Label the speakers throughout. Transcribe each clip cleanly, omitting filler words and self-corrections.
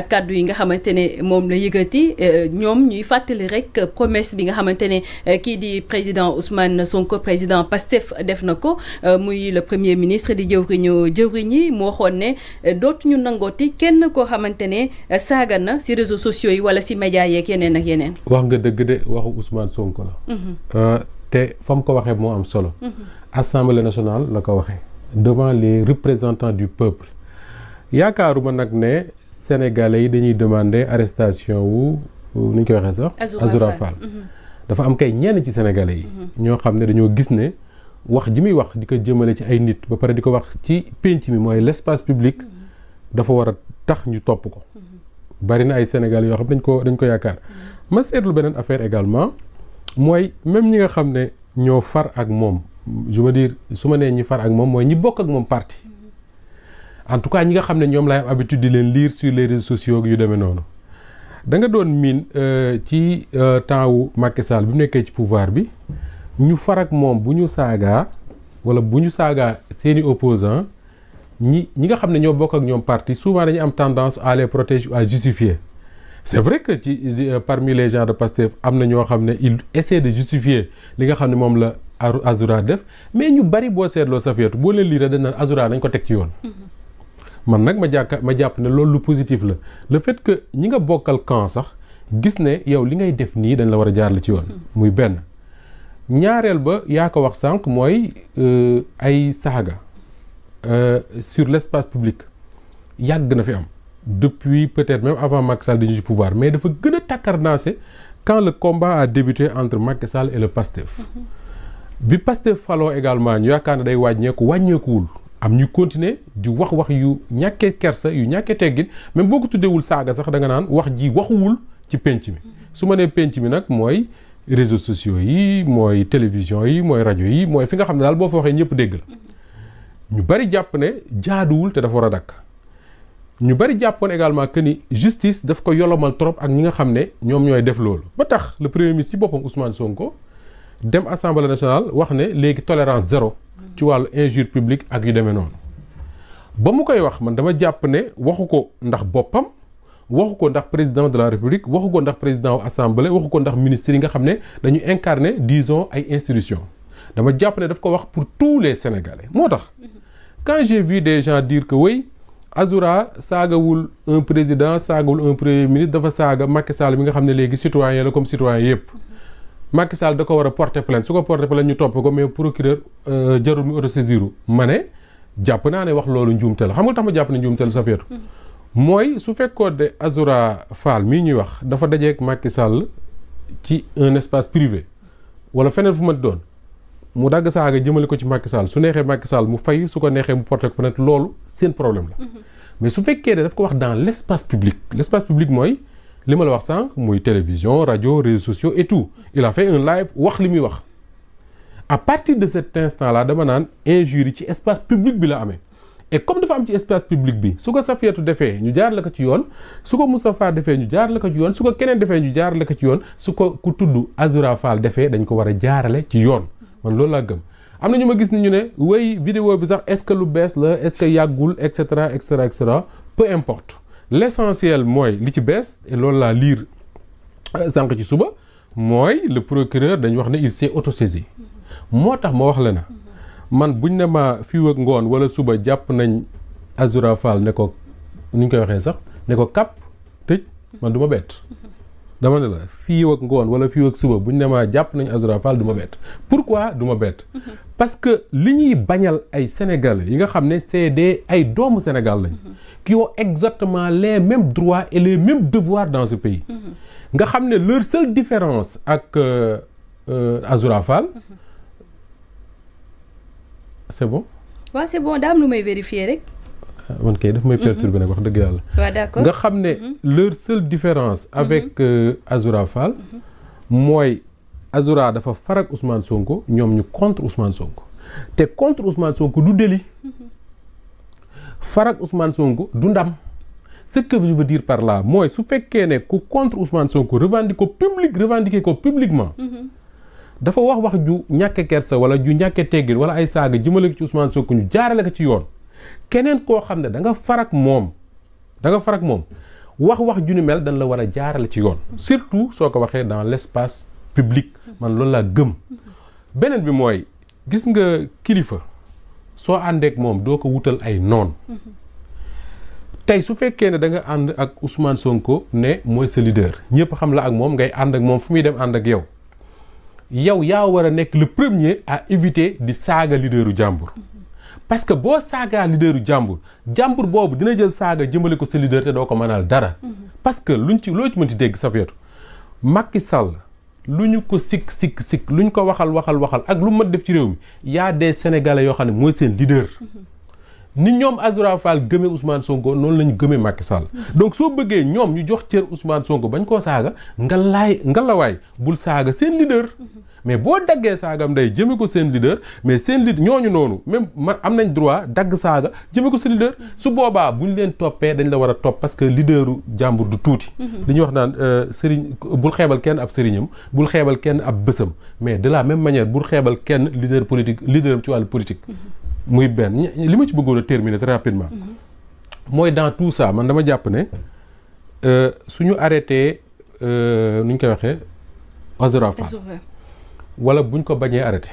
Speaker 1: kàddu yi nga xamante ne moom la yëgati ñoom ñuy fàttali rek promesse bi nga xamante ne kii di président Ousmane Sonko président Pastef def na ko muy le premier ministre di jëwriñ yi moo waxoon ne dootuñu nangooti kenn koo xamante ne saaga na si réseaux sociaux yi wala si médias yeeg yeneen ak yeneen.
Speaker 2: wax nga dëgg de waxu Ousmane Sonko la. te fa mu ko waxee moo am solo. Assemblée nationale la ko waxee. devant les représentants du peuple yaakaaruma nag ne. Sénégalais yi dañuy demander arrestation wu nu ñu koy waxee sax. Azoura Fall dafa am kay ñenn ci sénégalais yi. ñoo xam ne dañoo gis ne wax ji muy wax di ko jëmale ci ay nit ba pare di ko wax ci pénc mi mooy l'espace public dafa war a tax ñu topp ko. bari na ay sénégalais yoo xam dañ ko yaakaar. ma seetlu beneen affaire également mooy même ñi nga xam ne ñoo far ak moom je veux dire su ma nee ñi far ak moom mooy ñi bokk ak moom parti. en tout cas ñi nga xam ne ñoom laay am habitude di leen lire sur les réseaux sociaux yu demee noonu da nga doon miin ci temps wu Macky Sall bi mu nekkee ci pouvoir bi ñu far ak moom bu ñu saagaa wala bu ñu saagaa seeni opposants ñi nga xam ne ñoo bokk ak ñoom parti souvent dañuy am tendance à les protéger ou à justifier c'est vrai que parmi les gens de Pastef am na ñoo xam ne ils essaient de justifier li nga xam ne moom la Azoura def mais ñu bari boo seetloo Safiatou boo leen lire dañ naan Azoura nañ ko teg ci yoon. man nag ma jàpp ne loolu lu positif la le fait que ñi nga bokkal camp sax gis ne yow li ngay def nii dañ la war a jaarale ci yoon. muy benn ñaareel ba yaa ko wax sànq mooy ay saaga sur l'espace public yàgg na fi am depuis peut-être même avant Macky Sall di ñu ci pouvoir mais dafa gën a takkarnaase quand le combat a débuté entre Macky Sall et le Pastef. bi Pastef faloo également ñu yaakaar ne day wàññeekuwul. am ñu continuer di wax yu ñàkkee kersa yu ñàkkee teggin même boo ko tuddewul saaga sax da nga naan wax ji waxuwul ci penc mi su ma nee penc mi nag mooy réseaux sociaux yi mooy télévision yi mooy rajo yi mooy fi nga xam ne daal boo fa waxee ñëpp dégg la ñu bari jàpp ne jaaduwul te dafa war a dakk ñu bari jàppoon également que ni justice daf ko yolomal trop ak ñi nga xam ne ñoom ñooy def loolu ba tax le premier ministre ci boppam Ousmane Sonko dem assemblée nationale wax ne léegi tolérance zéro ci wàllu injure publique ak yu demee noonu ba mu koy wax man dama jàpp ne waxu ko ndax boppam waxu ko ndax président de la république waxu ko ndax président wu assemblée waxu ko ndax ministre yi nga xam ne dañu incarner disons ay institutions dama jàpp ne daf ko wax pour tous les sénégalais moo tax quand j'ai vu des gens dire que oui Azoura saagawul un président saagawul un premier ministre dafa saaga Macky Sall mi nga xam ne léegi citoyen la comme citoyen yépp Macky Sall da ko war a porter plainte su ko porter plainte ñu topp ko mais procureur jarul mu autosaisiru ma ne jàpp naa ne wax loolu njuumte la xam nga tax ma jàpp ne njuumte la Safiatou mooy su fekkoon de Azoura Fall mii ñuy wax dafa dajeek Macky Sall ci un espace privé wala feneen fu ma doon mu dagg saaga jëmale ko ci Macky Sall su neexee Macky Sall mu fay su ko neexee mu porter ko plainte loolu seen problème la mais su fekkee ne daf ko wax dans l'espace public mooy li ma la wax sànq muy télévision rajo réseaux sociaux et tout il a fait un live wax li muy wax à partir de cet instant là dama naan injure ci espace public bi la amee et comme dafa am ci espace public bi su ko Safiatou defee ñu jaar la ko ci yoon su ko Moustapha defee ñu jaar la ko ci yoon su ko keneen defee ñu jaar la ko ci yoon su ko ku tudd Azoura Fall defee dañ ko war a jaarale ci yoon man loolu laa gëm am na ñu ma gis ni ñu ne way vidéo bi sax est-ce que lu bees la est-ce que yàggul et cetera et cetera et cetera peu importe l'essentiel mooy li ci bees et loolu laa lire sànq ci suba mooy le procureur dañu wax ne il s'est autosaisi moo tax ma wax la na man buñ ne ma fii ak ngoon wala suba jàpp nañ Azoura Fall ne ko ni ñu koy waxee sax ne ko kàpp tëj man du ma bett dama ne la fii ak ngoon wala fii ak suba buñ ne ma jàpp nañ Azoura Fall du ma bett pourquoi du ma bett parce que li ñuy bañal ay Sénégalais yi nga xam ne c'est ay doomu Sénégal lañ qui ont exactement les mêmes droits et les mêmes devoirs dans ce pays nga xam ne leur seule différence ak Azoura Fall c'est bon.
Speaker 1: waaw c'est bon daa am lu may vérifier rek.
Speaker 2: man kay daf may perturber nag wax dëgg yàlla.
Speaker 1: waaw d'accord
Speaker 2: nga xam ne leur seule différence avec Azoura Fall mooy Azoura dafa farak Ousmane Sonko ñoom ñu contre Ousmane Sonko te contre Ousmane Sonko du délit farak Ousmane Sonko du ndam ce que je veux dire par là mooy su fekkee ne ku contre Ousmane Sonko revendiquer ko publiquement dafa wax ju ñàkke kersa wala ju ñàkke teggin wala ay saaga jëmale ko ci Ousmane Sonko ñu jaarale ko ci yoon keneen koo xam ne da nga farak moom wax ju ni mel dañ la war a jaarale ci yoon surtout soo ko waxee dans l'espace public man loolu laa gëm beneen bi mooy gis nga kilifa soo àndeek moom doo ko wutal ay noon tey su fekkee ne da nga ànd ak Ousmane Sonko ne mooy sa leader ñëpp xam la ak moom ngay ànd ak moom fu muy dem ànd ak yow yaa war a nekk le premier à éviter di saaga leaderu jàmbur parce que boo saagaa leaderu jàmbur boobu dina jël saaga jëmale ko sa leader te doo ko mënal dara parce que loo ci mën ci dégg sa feetu Macky Sall lu ñu ko sikk lu ñu ko waxal ak lu mën def ci réew mi y a des Sénégalais yoo xam ne mooy seen leader ni ñoom Azoura Fall gëmee Ousmane Sonko noonu la ñu gëmee Macky Sall donc soo bëggee ñoom ñu jox cër Ousmane Sonko bañ koo saaga ngalawaay bul saaga seen leader mais boo daggee saagam day jëme ko seen leader mais seen leader ñooñu noonu même am nañ droit dagg saaga jëme ko seen leader su boobaa bu ñu leen toppee dañ la war a topp parce que leaderu jàmbur du tuuti li ñuy wax naan sëriñ bul xeebal kenn ab sëriñam bul xeebal kenn ab bësam mais de la même manière bul xeebal kenn leader politique leaderam ci wàllu politique muy benn li ma ci bëggoon a terminer très rapidement mooy dans tout ça man dama jàpp ne suñu arrêté nu ñu koy waxee Azoura Fall wala buñ ko bañee arrêté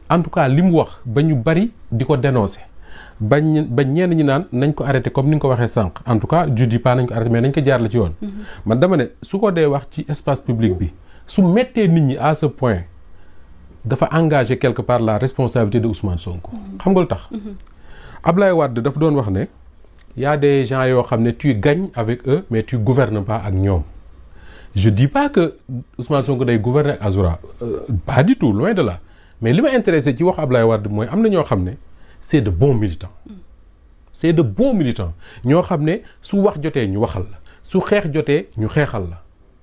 Speaker 2: en tout cas li mu wax ba ñu bari di ko dénoncer ba ñenn ñi naan nañ ko arrêté comme ni nga ko waxee sànq en tout cas je dis pas nañ ko arrêté mais nañ ko jaar la ci yoon man dama ne su ko dee wax ci espace public bi su mettee nit ñi à ce point dafa engagé quelque part la responsabilité de Ousmane Sonko xam nga lu tax Ablaye Wade dafa doon wax ne y a des gens yoo xam ne tu gagnes avec eux mais tu gouvernes pas ak ñoom je dis pas que Ousmane Sonko day gouverner ak Azoura pas du tout loin de là mais li ma intéressé ci wax Ablaye Wade mooy am na ñoo xam ne c'est de bons militants ñoo xam ne su wax jotee ñu waxal la su xeex jotee ñu xeexal la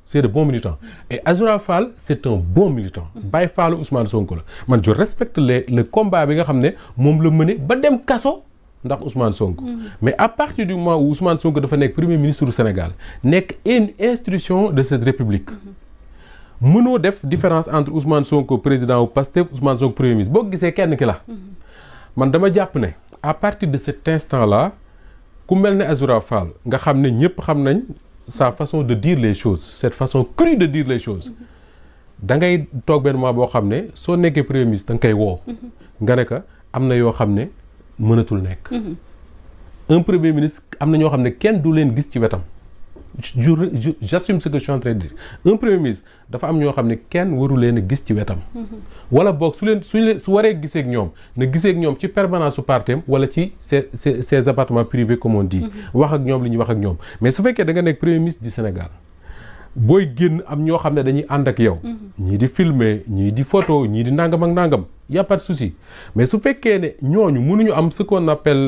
Speaker 2: c'est de bons militants et Azoura Fall c'est un bon militant Baye Fallu Ousmane Sonko la man je respecte le combat bi nga xam ne moom la mëne ba dem kaso ndax Ousmane Sonko mais à partir du moment où Ousmane Sonko dafa nekk premier ministre du Sénégal nekk une institution de cette république mënoo def différence entre Ousmane Sonko président wu Pastef Ousmane Sonko premier ministre boo gisee kenn ki la man dama jàpp ne à partir de cet instant là ku mel ne Azoura Fall nga xam ne ñëpp xam nañ sa façon de dire les choses cette façon crue de dire les choses da ngay toog benn mois boo xam ne soo nekkee premier ministre da nga koy woo nga ne ko am na yoo xam ne mënatul nekk un premier ministre am na ñoo xam ne kenn du leen gis ci wetam j'assume ce que je suis en train de dire un premier ministre dafa am ñoo xam ne kenn waru leen a gis ci wetam wala boog su waree gisee ak ñoom na gisee ak ñoom ci permanence su partem wala ci ses appartements privés comme on dit wax ak ñoom li ñuy wax ak ñoom mais su fekkee da nga nekk premier ministre du Sénégal booy génn am ñoo xam ne dañuy ànd ak yow ñii di filmer ñii di photo ñii di nangam ak nangam y a pas de souci mais su fekkee ne ñooñu mënuñu am ce qu'on appelle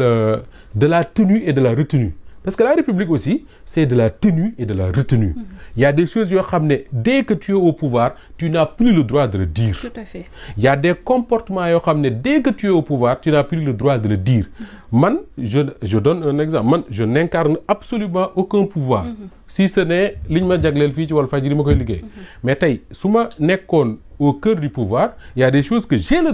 Speaker 2: de la tenue et de la retenue parce que la République aussi c'est de la tenue et de la retenue il y a des choses yoo xam ne dès que tu es au pouvoir tu n'as plus le droit de le dire
Speaker 1: tout à fait
Speaker 2: il y a des comportements yoo xam ne dès que tu es au pouvoir tu n'as plus le droit de le dire man je donne un exemple man je n'incarne absolument aucun pouvoir si ce n'est liñ ma jagleel fii ci Walfadjri ma koy liggéey mais tey su ma nekkoon au cœur du pouvoir il y a des choses que j'avais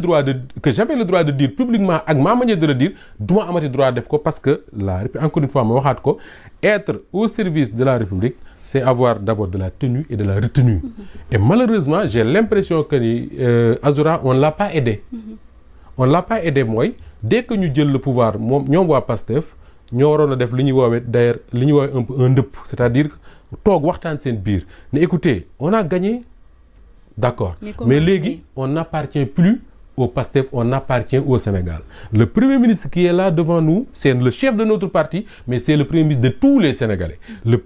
Speaker 2: le droit de dire publiquement ak ma manière de le dire du ma amati droit def ko parce que encore une fois ma waxaat ko être au service de la République c'est avoir d'abord de la tenue et de la retenue et malheureusement j'ai l'impression que ni Azoura on l'a pas aidé mooy dès que ñu jël le pouvoir moom ñoom waa Pastef ñoo waroon a def li ñuy woowee d'ailleurs li ñuy woowee un peu un ndëpp c'est-à-dire toog waxtaan seen biir ne écoutez on a gagné d'accord mais léegi on n'appartient plus au Pastef, on appartient au Sénégal. Le Premier ministre qui est là devant nous, c'est le chef de notre parti, mais c'est le Premier ministre de tous les Sénégalais. Le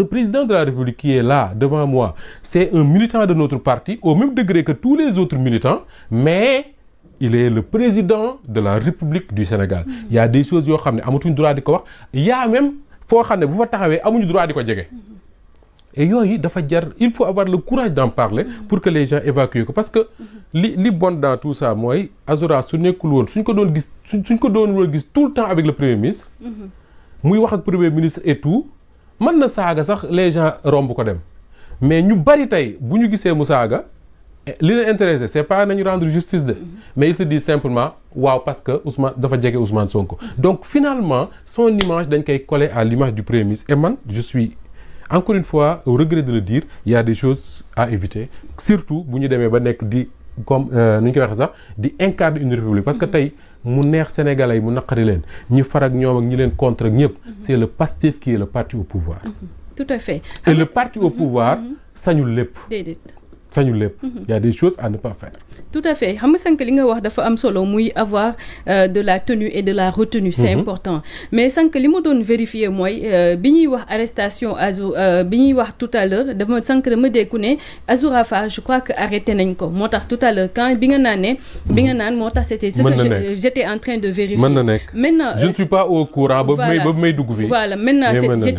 Speaker 2: président de la République qui est là devant moi, c'est un militant de notre parti, au même degré que tous les autres militants, mais il est le président de la République du Sénégal. Il y a des choses yoo xam ne amatuñu droit di ko wax, il y a même foo xam ne bu fa taxawee amuñu droit di ko jege. Et yooyu dafa jar il faut avoir le courage d'en parler pour que les gens évacuent ko parce que li bon dans tout ça mooy Azoura su nekkul woon suñ ko doon gis tout le temps avec le premier ministre muy wax ak premier ministre et tout mën na saaga sax les gens romb ko dem mais ñu bari tey bu ñu gisee mu saaga li leen intéressé c'est pas nañu rendre justice de mais il se dit simplement waaw parce que Ousmane dafa jege Ousmane Sonko donc finalement son image dañ koy coller à l'image du premier ministre et man je suis encore une fois au regret de le dire il y a des choses à éviter surtout bu ñu demee ba nekk di comme nu ñu koy waxee sax di incarner une république parce que tey mu neex sénégalais yi mu naqari leen ñi far ak ñoom ak ñi leen contre ak ñëpp c'est le Pastef qui est le parti au pouvoir.
Speaker 1: Tout à fait.
Speaker 2: Et le parti au pouvoir sañul lépp.
Speaker 1: déedéet.
Speaker 2: sañul lépp. Il y a des choses à ne pas faire.
Speaker 1: Tout à fait xam nga sànq li nga wax dafa am solo muy avoir de la tenue et de la retenue. C'est important mais sànq li ma doon vérifier mooy bi ñuy wax arrestation bi ñuy wax tout à l'heure dafa sànq dama dégg ne Azoura Fall je crois que arrêté nañ ko moo tax tout à l'heure quand bi nga naan moo tax c'était ce que j'étais en train de vérifier.
Speaker 2: mën na nekk maintenant je ne suis pas au courant. ba may dugg fii.
Speaker 1: voilà maintenant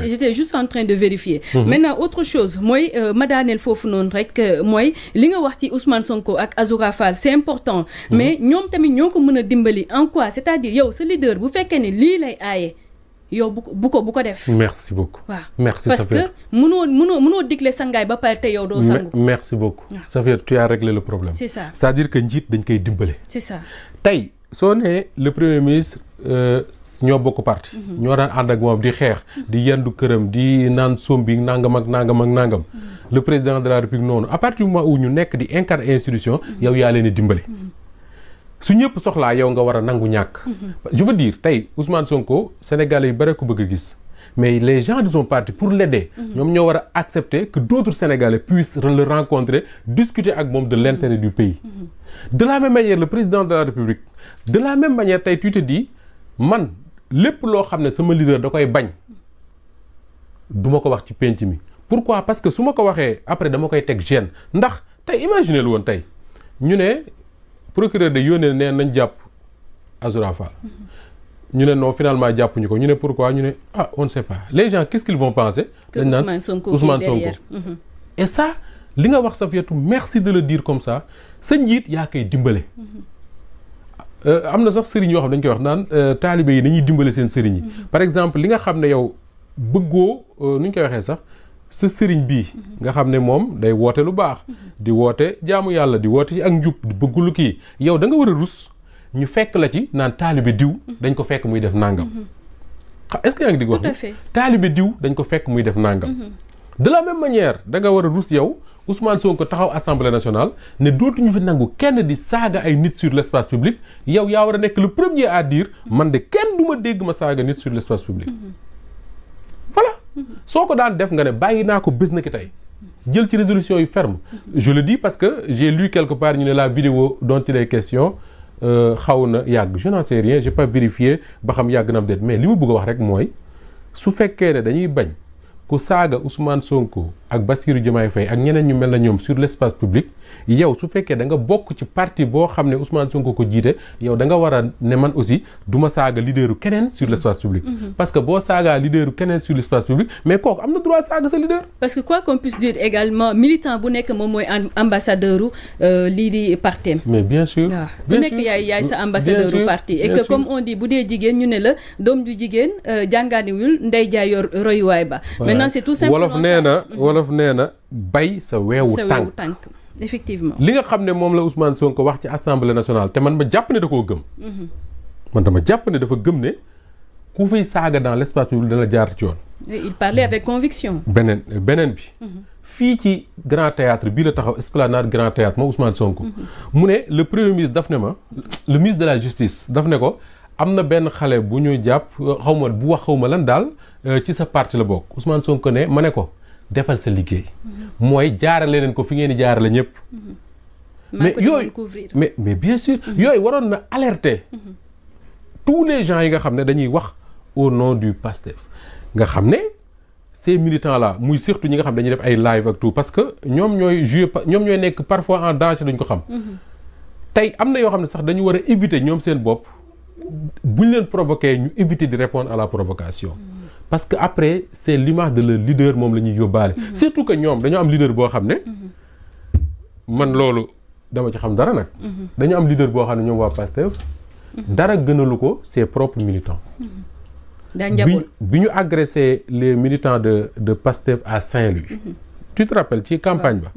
Speaker 1: j'étais juste en train de vérifier. Maintenant autre chose mooy ma daaneel foofu noonu rek mooy li nga wax ci Ousmane Sonko ak Azoura Fall c'est important mais ñoom tamit ñoo ko mën a dimbali en quoi c'est-à-dire yow sa leader bu fekkee ne lii lay aaye yow bu ko def.
Speaker 2: merci beaucoup.
Speaker 1: waaw
Speaker 2: merci
Speaker 1: parce que mënoo digle sangaay ba pare te yow doo sangu.
Speaker 2: merci beaucoup. ça fait tu as réglé le problème.
Speaker 1: c'est ça
Speaker 2: c'est-à-dire que njiit dañ koy dimbale.
Speaker 1: c'est ça
Speaker 2: tey soo nee le premier ministre ñoo bokk parti. ñoo daan ànd ak moom di xeex. di yendu këram di naan sombi nangam ak nangam ak nangam. le président de la République noonu à partir du moment où ñu nekk di incarner institution. yow yaa leen di dimbali. su ñëpp soxlaa yow nga war a nangu ñàkk. je veux dire tey Ousmane Sonko Sénégalais yi bare ko bëgg a gis mais les gens de son parti pour l'aider ñoom ñoo war a accepter que d'autres Sénégalais puissent le rencontrer discuter ak moom de l'intérêt du pays. de la même manière le président de la République de la même manière tey tu te dis man lépp loo xam ne sama leader da koy bañ duma ko wax ci penc mi. pourquoi parce que su ma ko waxee après dama koy teg gêne ndax tey imaginer lu woon tey ñu ne procureur de yónnee ne nañ jàpp Azoura Fall ñu ne non finalement jàppuñu ko ñu ne pourquoi ñu ne on ne sait pas les gens qu'est-ce qu'ils vont penser dañ naan Ousmane Sonko et ça li nga wax Safiatou merci de le dire comme ça sa njiit yaa koy dimbale am na sax sëriñ yoo xam dañ koy wax naan taalibe yi nañuy dimbale seen sëriñ yi par exemple li nga xam ne yow bëggoo nu ñu koy waxee sax sa sëriñ bii nga xam ne moom day woote lu baax di woote jaamu yàlla di woote ci ak njub di bëgg lu kii yow da nga war a rus ñu fekk la ci naan taalibe diw dañ ko fekk muy def nangam est-ce que yaa ngi digg wax ni taalibe diw dañ ko fekk muy def nangam de la même manière da nga war a rus yow Ousmane Sonko taxaw Assemblée nationale ne dootuñu fi nangu kenn di saaga ay nit sur l'espace public yow yaa war a nekk le premier à dire man de kenn du ma dégg ma saaga nit sur l'espace public voilà soo ko daan def nga ne bàyyi naa ko bés na ki tey jël ci résolution yu ferme je le dis parce que j'ai lu quelque part ñu ne la vidéo dont il est question xaw na yàgg je n'en sais rien j'ai pas vérifié ba xam yàgg na am déet mais li ma bëgg a wax rek mooy su fekkee ne dañuy bañ ku saaga Ousmane Sonko ak Bassirou Diomaye Faye ak ñeneen ñu mel na ñoom sur l'espace public yow su fekkee da nga bokk ci parti boo xam ne Ousmane Sonko ko jiite yow da nga war a ne man aussi du ma saaga leaderu keneen sur l'espace public parce que boo saagaa leaderu keneen sur l'espace public mais kooku am na droit saaga sa leader.
Speaker 1: parce que quoi qu'on puisse dire également militant bu nekk moom mooy ambassadeuru lii di parti.
Speaker 2: mais bien sûr
Speaker 1: waaw bu nekk yaay sa ambassadeuru parti et que comme on dit bu dee jigéen ñu ne la doom ju jigéen jàngaaniwul ndey jaay yor royuwaay ba. maintenant c'est tout simplement
Speaker 2: wolof nee na bay sa weewu tànk.
Speaker 1: effectivement
Speaker 2: li nga xam ne moom la Ousmane Sonko wax ci Assemblée nationale te man ma jàpp ne da koo gëm. man dama jàpp ne dafa gëm ne ku fiy saaga dans l'espace public dana jaar ci yoon.
Speaker 1: il parlait avec conviction.
Speaker 2: beneen bi. fii ci Grand Théâtre bii la taxaw Esplanade Grand Théâtre moom Ousmane Sonko. mu ne le premier ministre daf ne ma le ministre de la justice daf ne ko am na benn xale bu ñu jàpp xaw ma bu wax xaw ma lan daal ci sa parti la bokk Ousmane Sonko ne ma ne ko. defal sa liggéey mooy jaarale leen ko fi ngeen di jaarale ñëpp mais yooyu mais bien sûr yooyu waroon na alerter tous les gens yi nga xam ne dañuy wax au nom du PASTEF nga xam ne ces militants là muy surtout ñi nga xam ne dañuy def ay live ak tout parce que ñoom ñooy nekk parfois en danger duñ ko xam tey am na yoo xam ne sax dañu war a éviter ñoom seen bopp buñ leen provoquer ñu éviter di répondre à la provocation parce que après c'est l'image de leur leader moom la ñuy yóbbaale. surtout que ñoom dañoo am leader boo xam ne. man loolu dama ci xam dara nag. dañu am leader boo xam ne ñoom waa PASTEF. dara gënalu ko ses propres militants. bi ñu agressé les militants de PASTEF à Saint-Louis. tu te rappelles ci campagne ba.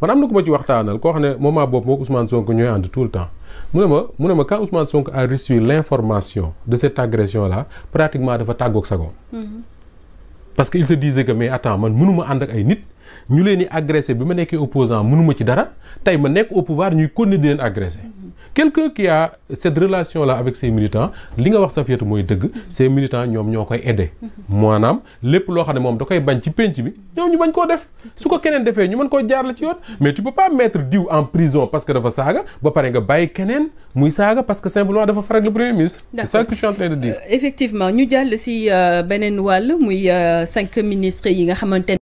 Speaker 2: man am na ku ma ci waxtaanal koo xam ne moment boobu moom Ousmane Sonko ñooy ànd tout le temps. mu ne ma quand Ousmane Sonko a reçu l'information de cette agression là pratiquement dafa tàggoog sagoom parce que il se disait que mais attends man mënuma ànd ak ay nit ñu leen di agressé bi ma nekkee opposant mënuma ci dara tey ma nekk au pouvoir ñuy continuer di leen agressé. Quelqu'un qui a cette relation là avec ses militants li nga wax Safiatou mooy dëgg ses militants ñoom ñoo koy aider maanaam lépp loo xam ne moom da koy bañ ci penc bi ñoom ñu bañ koo def su ko keneen defee ñu mën koo jaar la ci yoon mais tu peux pas mettre diw en prison parce que dafa saaga ba pare nga bàyyi keneen muy saaga parce que simplement dafa faral le premier ministre. C'est ça que je suis en train de dire.
Speaker 1: Effectivement ñu jàll si beneen wàll muy 5 ministres yi nga xamante